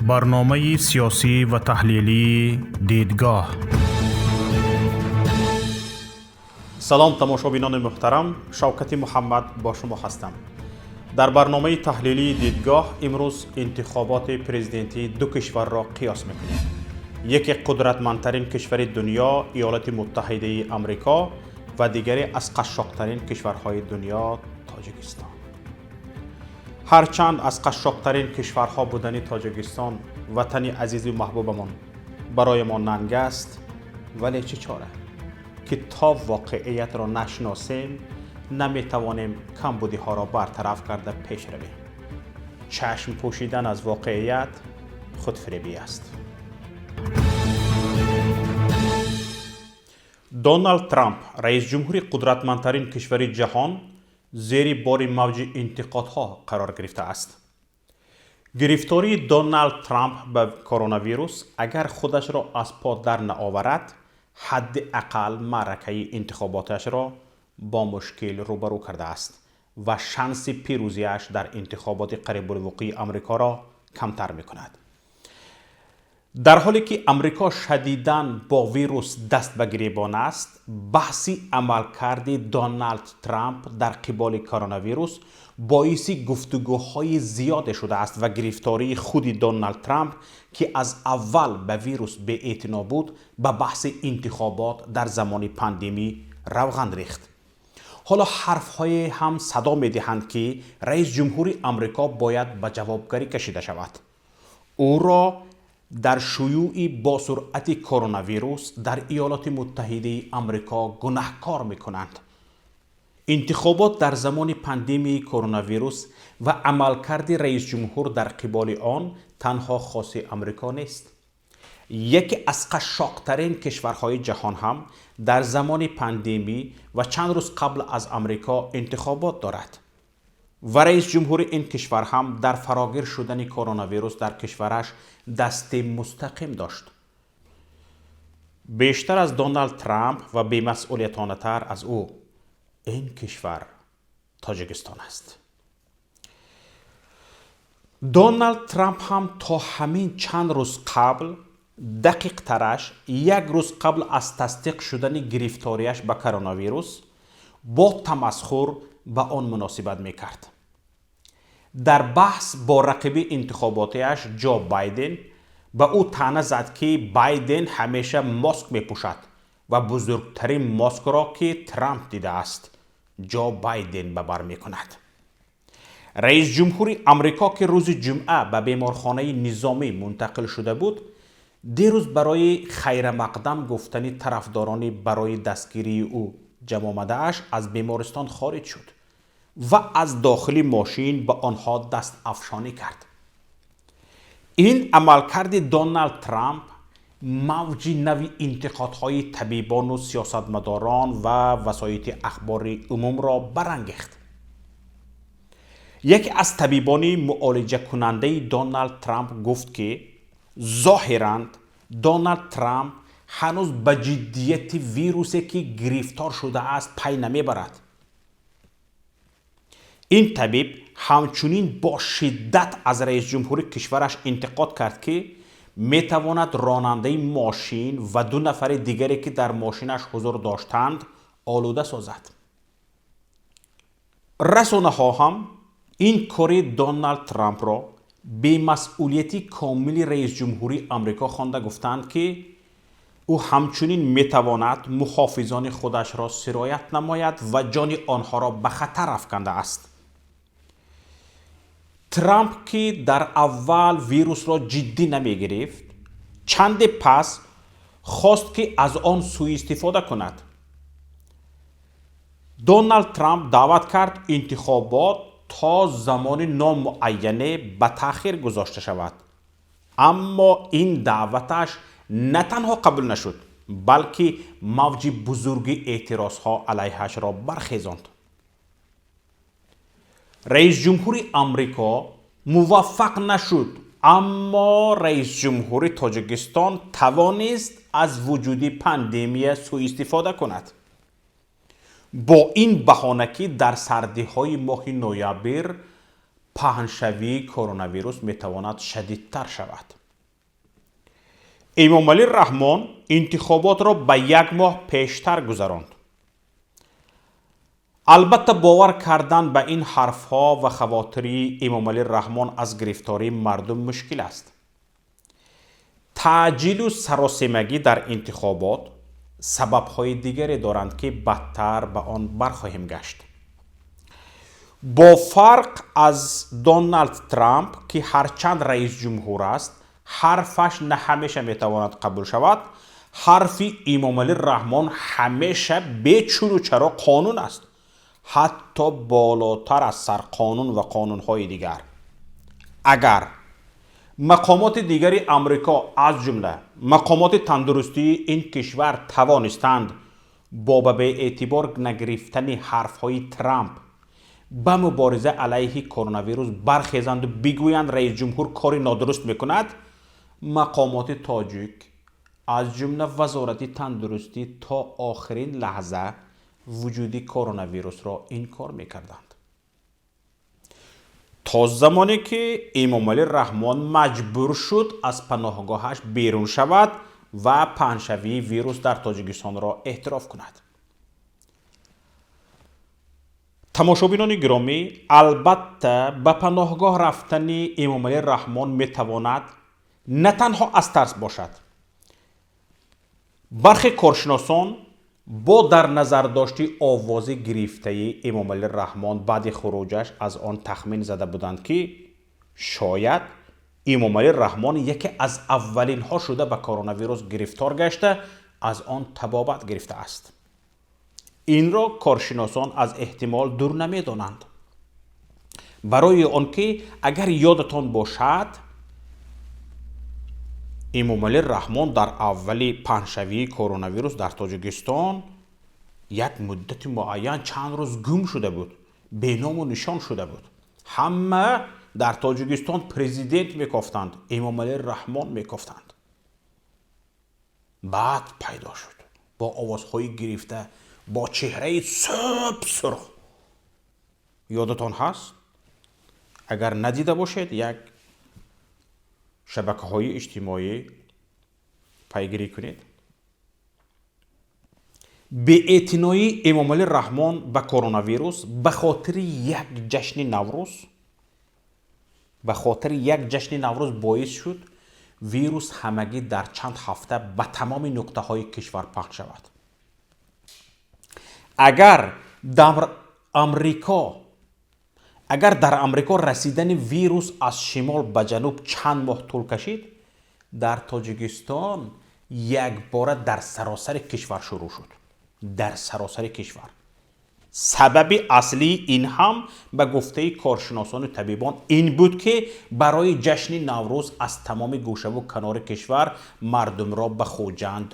Барномаи сиёсӣ ва таҳлилии «Дидгоҳ». Салом, тамошобинони муҳтарам, Шавкати Муҳаммад бо шумо ҳастам. Дар барномаи таҳлилии «Дидгоҳ» имрӯз интихоботи президентии ду кишварро қиёс мекунем. Яке қудратмандтарин кишвари дунё, Иёлоти Муттаҳидаи Амрико, ва дигаре аз қашшоқтарин кишварҳои дунё, Тоҷикистон. Ҳарчанд аз қашшоқтарин кишварҳо будани Тоҷикистон, ватани азизу маҳбубамон, барои мо нанг аст, вале чӣ чора, ки то воқеиятро нашиносем, наметавонем камбудиҳоро бартараф карда пеш равем. Чашм пӯшидан аз воқеият худфиребӣ аст. Доналд Трамп, раисҷумҳури қудратмандтарин кишвари ҷаҳон, зери бори мавҷи интиқодҳо қарор гирифтааст. Гирифтории Доналд Трамп ба коронавирус, агар худашро аз по дар наоварад, ҳадди ақал маъракаи интихоботашро бо мушкил рӯбарӯ кардааст ва шанси пирӯзиаш дар интихоботи қарибулвуқӯи Амрикоро камтар мекунад. Дар ҳоле ки Амрико шадидан бо вирус даст ба гиребон аст, баҳси амалкарди Доналд Трамп дар қиболи коронавирус боиси гуфтугӯҳои зиёде шудааст ва гирифтории худи Доналд Трамп, ки аз аввал ба вирус беэътино буд, ба баҳси интихобот дар замони пандемӣ равған рехт. Ҳоло ҳарфҳое ҳам садо медиҳанд, ки раис ҷумҳури Амрико бояд ба ҷавобгарӣ кашида шавад. Ӯро дар шуюи бо суръати коронавирус дар Иёлоти Муттаҳидаи Амрико гунаҳкор мекунанд. Интихобот дар замони пандемияи коронавирус ва амалкарди раисҷумҳур дар қиболи он танҳо хоси Амрико нест. Яке аз қашшоқтарин кишварҳои ҷаҳон ҳам дар замони пандемӣ ва чанд рӯз қабл аз Амрико интихобот дорад ва раис ҷумҳури ин кишвар ҳам дар фарогир шудани коронавирус дар кишвараш дасти мустақим дошт. Бештар аз Доналд Трамп ва бемасъулиятонатар аз ӯ ин кишвар Тоҷикистон аст. Доналд Трамп ҳам то ҳамин чанд рӯз қабл, дақиқтараш як рӯз қабл аз тасдиқ шудани гирифториаш ба коронавирус, бо тамасхур ба он муносибат мекард. Дар баҳс бо рақиби интихоботиаш Ҷо Байден ба ӯ таъна зад, ки Байден ҳамеша моск мепӯшад ва бузургтарин москро, ки Трамп дидааст, Ҷо Байден ба бар мекунад. Раисҷумҳури Амрико, ки рӯзи ҷумъа ба беморхонаи низомӣ мунтақил шуда буд, дирӯз барои хайрамақдам гуфтани тарафдорони барои дастгирии ӯ ҷамъомадааш аз бемористон хориҷ шуд ва аз дохили мошин ба онҳо дастафшонӣ кард. Ин амалкарди Доналд Трамп мавҷи нави интиқодҳои табибону сиёсатмадорон ва васоити ахбори умумро барангехт. Яке аз табибони муолиҷакунандаи Доналд Трамп гуфт, ки зоҳиран Доналд Трамп ҳанӯз ба ҷиддияти вирусе, ки гирифтор шудааст, пай намебарад. Ин табиб ҳамчунин бо шиддат аз раисҷумҳури кишвараш интиқод кард, ки метавонад ронандаи мошин ва ду нафари дигаре, ки дар мошинаш ҳузур доштанд, олуда созад. Расонаҳо ҳам ин кори Доналд Трампро бемасъулияти комили раисҷумҳурии Амрико хонда, гуфтанд, ки ӯ ҳамчунин метавонад муҳофизони худашро сироят намояд ва ҷони онҳоро ба хатар афкандааст. Трамп, ки дар аввал вирусро ҷиддӣ намегирифт, чанде пас хост, ки аз он сӯистифода кунад. Доналд Трамп даъват кард, интихобот то замони номуайяне ба таъхир гузошта шавад, аммо ин даъваташ на танҳо қабул нашуд, балки мавҷи бузурги эътирозҳо алайҳашро бархезонд. Раисҷумҳури Амрико муваффақ нашуд, аммо раисҷумҳури Тоҷикистон тавонист аз вуҷуди пандемия сӯистифода кунад, бо ин баҳона, ки дар сардиҳои моҳи ноябр Паҳншавии коронавирус метавонад шадидтар шавад. Эмомалӣ Раҳмон интихоботро ба як моҳ пештар гузаронд. Албатта, бовар кардан ба ин ҳарфҳо ва хавотирии Эмомалӣ Раҳмон аз гирифтории мардум мушкил аст. Таъҷилу саросемагӣ дар интихобот сабабҳои дигаре доранд, ки баъдтар ба он бархоҳем гашт. Бо фарқ аз Доналд Трамп, ки ҳарчанд раисҷумҳур аст, ҳарфаш на ҳамеша метавонад қабул шавад, ҳарфи Эмомалӣ Раҳмон ҳамеша бечуну чаро қонун аст, ҳатто болотар аз сарқонун ва қонунҳои дигар. Агар мақомоти дигари Амрико, аз ҷумла мақомоти тандурустии ин кишвар, тавонистанд бо ба беэътибор нагирифтани ҳарфҳои Трамп ба мубориза алайҳи коронавирус бархезанду бигӯянд, раисҷумҳур кори нодуруст мекунад, мақомоти тоҷик, аз ҷумла Вазорати тандурустӣ, то охирин лаҳза вуҷуди коронавирусро инкор мекарданд, то замоне ки Эмомалӣ Раҳмон маҷбур шуд аз паноҳгоҳаш берун шавад ва паҳншавии вирус дар Тоҷикистонро эътироф кунад. Тамошобинони гиромӣ, албатта, ба паноҳгоҳ рафтани Эмомалӣ Раҳмон метавонад на танҳо аз тарс бошад. Бархе коршиносон бо дар назардошти овози гирифтаи Эмомалӣ Раҳмон баъди хуруҷаш аз он тахмин зада буданд, ки шояд Эмомалӣ Раҳмон яке аз аввалинҳо шуда ба коронавирус гирифтор гашта, аз он табобат гирифтааст. Инро коршиносон аз эҳтимол дур намедонанд, барои он ки, агар ёдатон бошад, Эмомалӣ Раҳмон дар аввали паҳншавии коронавирус дар Тоҷикистон як муддати муайян, чанд рӯз гум шуда буд, беному нишон шуда буд. Ҳама дар Тоҷикистон президент мекофтанд, Эмомалӣ Раҳмон мекофтанд. Баъд пайдо шуд бо овозҳои гирифта, бо чеҳраи суб сурх. Ёдатон ҳаст? Агар надида бошед, як шабакаҳои иҷтимоӣ пайгирӣ кунед. Беэътиноии Эмомалӣ Раҳмон ба коронавирус ба хотири як ҷашни Наврӯз, ба хотири як ҷашни Наврӯз боис шуд, вирус ҳамагӣ дар чанд ҳафта ба тамоми нуқтаҳои кишвар паҳн шавад. Агар дар Амрико расидани вирус аз шимол ба ҷануб чанд моҳ тӯл кашид, дар Тоҷикистон якбора дар саросари кишвар шурӯъ шуд, дар саросари кишвар. Сабаби аслии ин ҳам, ба гуфтаи коршиносону табибон, ин буд, ки барои ҷашни Наврӯз аз тамоми гӯшаву канори кишвар мардумро ба Хуҷанд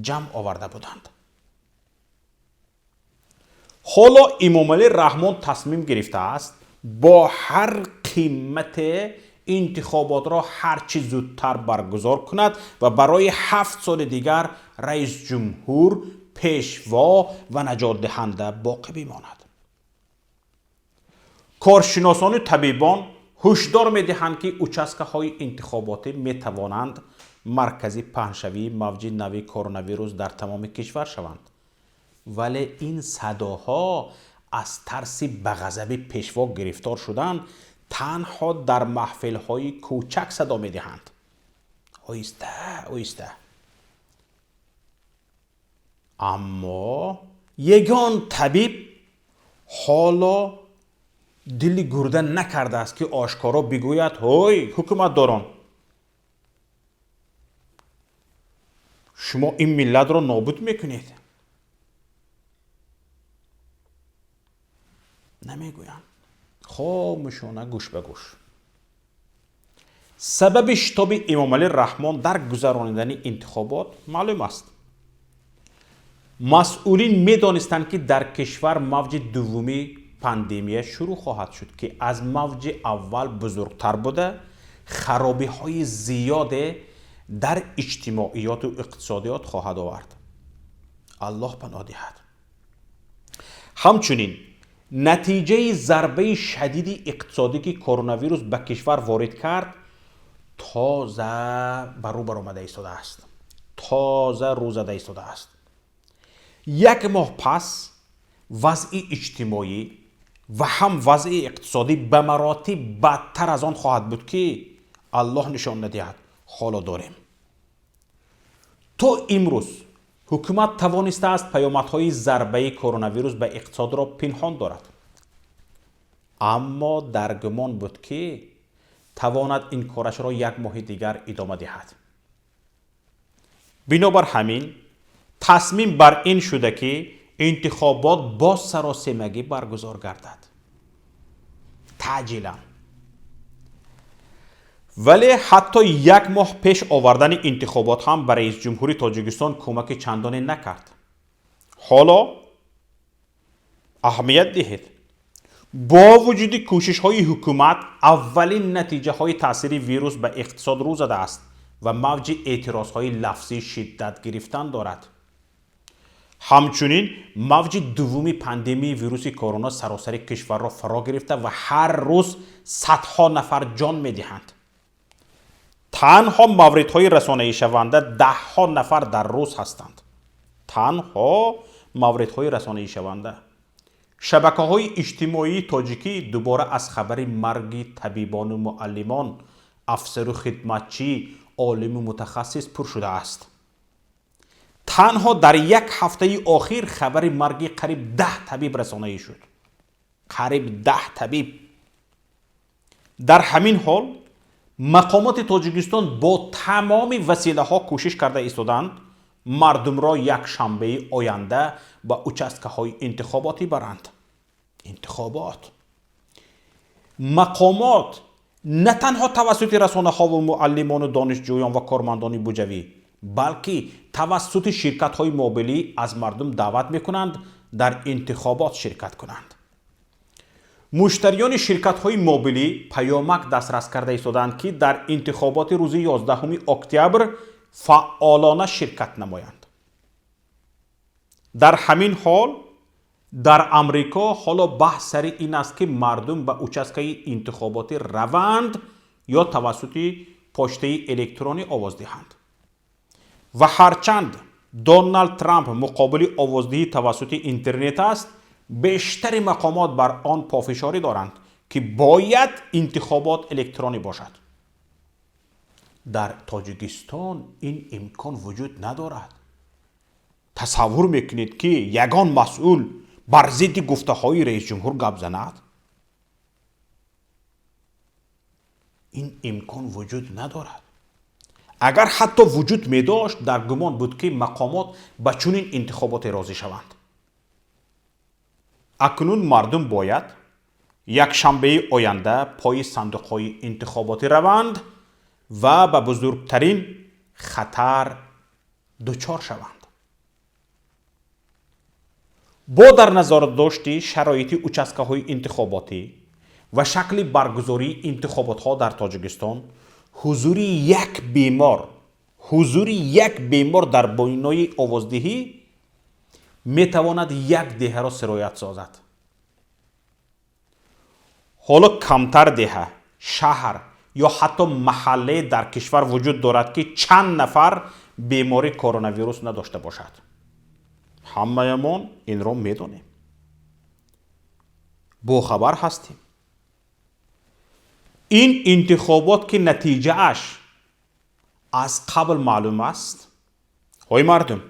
ҷамъ оварда буданд. Ҳоло Эмомалӣ Раҳмон тасмим гирифтааст бо ҳар қимате интихоботро ҳарчи зудтар баргузор кунад ва барои 7 соли дигар раисҷумҳур, пешво ва наҷотдиҳанда боқӣ бимонад. Коршиносону табибон ҳушдор медиҳанд, ки участкаҳои интихоботӣ метавонанд маркази паҳншавии мавҷи нави коронавирус дар тамоми кишвар шаванд, вале ин садоҳо аз тарси ба ғазаби пешво гирифтор шудан танҳо дар маҳфилҳои кӯчак садо медиҳанд, оҳиста оҳиста. Аммо ягон табиб ҳоло дили гурда накардааст, ки ошкоро бигӯяд: «Ҳой, ҳукуматдорон, шумо ин миллатро нобуд мекунед». Намегӯянд, хомӯшона, гӯш ба гӯш. Сабаби шитоби Эмомалӣ Раҳмон дар гузаронидани интихобот маълум аст. Масъулин медонистанд, ки дар кишвар мавҷи дуввуми пандемия шурӯъ хоҳад шуд, ки аз мавҷи аввал бузургтар буда, харобиҳои зиёде дар иҷтимоиёту иқтисодиёт хоҳад овард, Аллоҳ паноҳ диҳад. Ҳамчунин Натиҷаи зарбаи шадиди иқтисодӣ, ки коронавирус ба кишвар ворид кард, тоза ба рӯ баромада истодааст, тоза рӯ зада истодааст. Як моҳ пас вазъи иҷтимоӣ ва ҳам вазъи иқтисодӣ ба маротиб бадтар аз он хоҳад буд, ки Аллоҳ нишон надиҳад, ҳоло дорем. То имрӯз ҳукумат тавонистааст паёмадҳои зарбаи коронавирус ба иқтисодро пинҳон дорад, аммо дар гумон буд, ки тавонад ин корашро як моҳи дигар идома диҳад. Бинобар ҳамин тасмим бар ин шуда, ки интихобот бо саросемагӣ баргузор гардад, таъҷилан. Вале ҳатто як моҳ пеш овардани интихобот ҳам ба раисҷумҳури Тоҷикистон кӯмаки чандоне накард. Ҳоло аҳамият диҳед: бо вуҷуди кӯшишҳои ҳукумат, аввалин натиҷаҳои таъсири вирус ба иқтисод рӯ задааст ва мавҷи эътирозҳои лафзӣ шиддат гирифтан дорад. Ҳамчунин мавҷи дуввуми пандемияи вируси корона саросари кишварро фаро гирифта ва ҳар рӯз садҳо нафар ҷон медиҳанд. Танҳо мавридҳои расонаишаванда даҳҳо нафар дар рӯз ҳастанд. Танҳо мавридҳои расонаишаванда. Шабакаҳои иҷтимоии тоҷикӣ дубора аз хабари марги табибону муаллимон, афсару хидматчӣ, олиму мутахассис пур шудааст. Танҳо дар як ҳафтаи охир хабари марги қариб 10 табиб расонаӣ шуд, қариб 10 табиб. Дар ҳамин ҳол мақомоти Тоҷикистон бо тамоми василаҳо кӯшиш карда истодаанд мардумро якшанбеи оянда ба участкаҳои интихоботӣ баранд. Интихобот. Мақомот на танҳо тавассути расонаҳову муаллимону донишҷӯён ва кормандони буҷавӣ, балки тавассути ширкатҳои мобилӣ аз мардум даъват мекунанд дар интихобот ширкат кунанд. Муштариёни ширкатҳои мобилӣ паёмак дастрас карда истодаанд, ки дар интихоботи рӯзи 11 октябр фаъолона ширкат намоянд. Дар ҳамин ҳол дар Амрико ҳоло баҳс сари ин аст, ки мардум ба участкаи интихоботӣ раванд ё тавассути почтаи электронӣ овоз диҳанд. Ва ҳарчанд Доналд Трамп муқобили овоздиҳӣ тавассути интернет аст, бештари мақомот бар он пофишорӣ доранд, ки бояд интихобот электронӣ бошад. Дар Тоҷикистон ин имкон вуҷуд надорад. Тасаввур мекунед, ки ягон масъул бар зидди гуфтаҳои раисҷумҳур гап занад? Ин имкон вуҷуд надорад. Агар ҳатто вуҷуд медошт, дар гумон буд, ки мақомот ба чунин интихоботе розӣ шаванд. Акнун мардум бояд якшанбеи оянда пои сандуқҳои интихоботӣ раванд ва ба бузургтарин хатар дучор шаванд. Бо дар назардошти шароити участкаҳои интихоботӣ ва шакли баргузории интихоботҳо дар Тоҷикистон, ҳузури як бемор дар бинои овоздиҳӣ метавонад як деҳаро сироят созад. Ҳоло камтар деҳа, шаҳр ё ҳатто маҳалле дар кишвар вуҷуд дорад, ки чанд нафар бемори коронавирус надошта бошад. Ҳамаямон инро медонем, бохабар ҳастем. Ин интихобот, ки натиҷааш аз қабл маълум аст, ҳой мардум,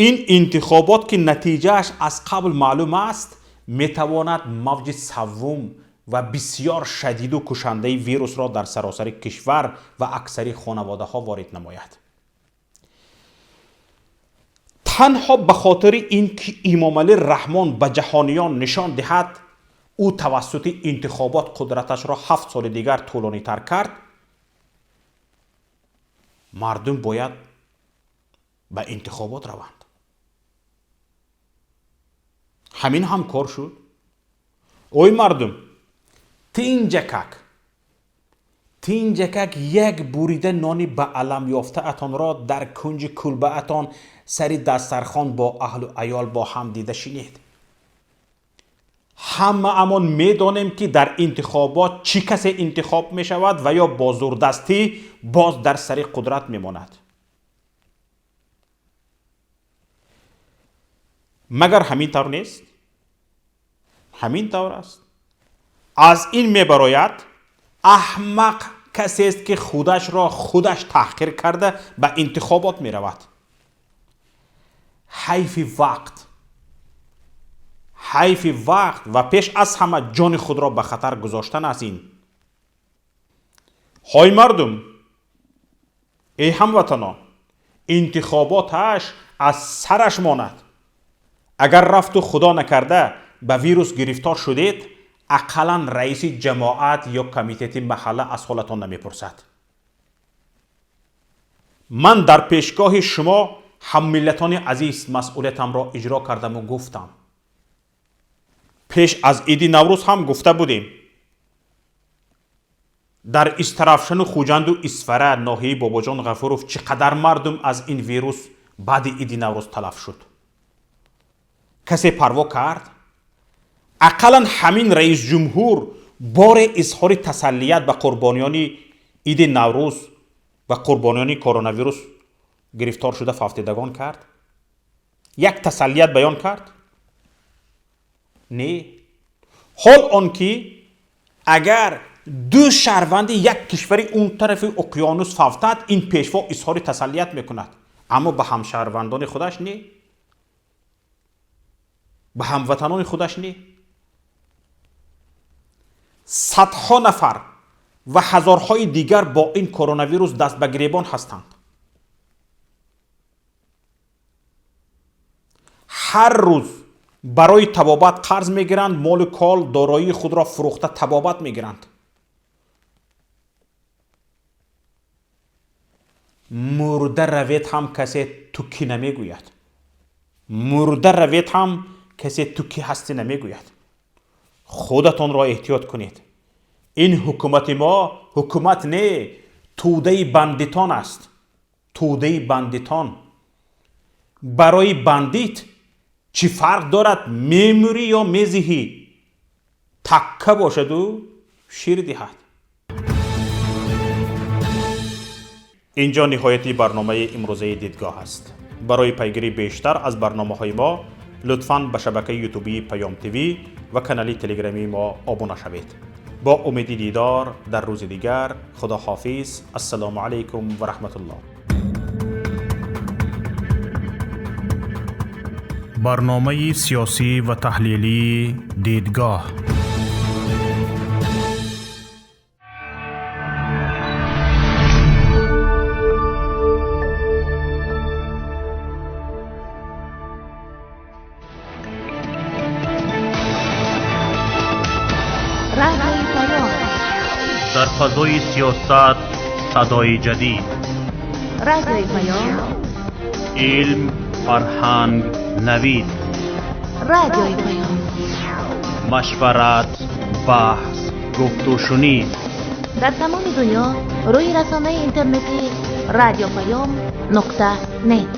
ин интихобот, ки натиҷааш аз қабл маълум аст, метавонад мавҷи саввум ва бисёр шадиду кушандаи вирусро дар саросари кишвар ва аксари хонаводаҳо ворид намояд. Танҳо ба хотири ин ки Имомалӣ Раҳмон ба ҷаҳониён нишон диҳад, ӯ тавассути интихобот қудраташро 7 соли дигар тӯлонитар кард, мардум бояд ба интихобот раванд. Ҳамин ҳам кор шуд. Ой мардум, тинҷакак, тинҷакак, як бурида нони ба алам ёфтаатонро дар кунҷи кулбаатон сари дастархон бо аҳлу аёл бо ҳам дида шинед. Ҳамаамон медонем, ки дар интихобот чӣ касе интихоб мешавад ва ё бо зурдастӣ боз дар сари қудрат мемонад. Магар ҳамин тавр нест? Ҳамин тавр аст. Аз ин мебарояд, аҳмақ касест, ки худашро худаш таҳқир карда ба интихобот меравад. Ҳайфи вақт, ҳайфи вақт ва пеш аз ҳама ҷони худро ба хатар гузоштан аст ин. Ҳой мардум, эй ҳамватанон, интихоботаш аз сараш монад. Агар рафту худо накарда ба вирус гирифтор шудед, ақаллан раиси ҷамоат ё комитети маҳалла аз ҳолатон намепурсад. Ман дар пешгоҳи шумо ҳаммиллатони азиз масъулиятамро иҷро кардаму гуфтам. Пеш аз иди Наврӯз ҳам гуфта будем. Дар Истарафшану Хуҷанду Исфара, ноҳияи Бобоҷон Ғафуров чӣ қадар мардум аз ин вирус баъди иди Наврӯз талаф шуд. Касе парво кард? Ақаллан ҳамин раисҷумҳур боре изҳори тасаллият ба қурбониёни иди Наврӯз ва қурбониёни коронавирус гирифтор шуда фавтидагон кард? Як тасаллият баён кард? Не. Ҳол он ки агар ду шаҳрванди як кишвари он тарафи уқёнус фавтад, ин пешво изҳори тасаллият мекунад, аммо ба ҳамшаҳрвандони худаш не, ба ҳамватанони худаш не. Садҳо нафар ва ҳазорҳои дигар бо ин коронавирус даст ба гиребон ҳастанд. Ҳар рӯз барои табобат қарз мегиранд, молу кол, дороии худро фурӯхта табобат мегиранд. Мурда равед ҳам касе ту кӣ намегӯяд. Мурда равед ҳам касе ту кӣ ҳастӣ намегӯяд. Худатонро эҳтиёт кунед. Ин ҳукумати мо ҳукумат не, тӯдаи бандитон аст. Тӯдаи бандитон. Барои бандит чӣ фарқ дорад, мемурӣ ё мезиҳӣ? Такка бошаду шир диҳад. Инҷо ниҳояти барномаи имрӯзаи Дидгоҳ аст. Барои пайгирии бештар аз барномаҳои мо лутфан ба шабакаи ютубии Паём ТВ ва канали телеграмии мо обуна шавед. Бо умеди дидор дар рӯзи дигар, худо ҳофиз. Ассалому алайкум ва раҳматуллоҳ. Барномаи сиёсӣ ва таҳлилии Дидгоҳ. Дар фазои сиёсат садои ҷадид. Радиои Паём. Илм, фарҳанг, навид. Радиои Паём. Машварат, баҳс, гуфтушунид. Дар тамоми дунё рӯи расонаи интернетии радиопаём.нет.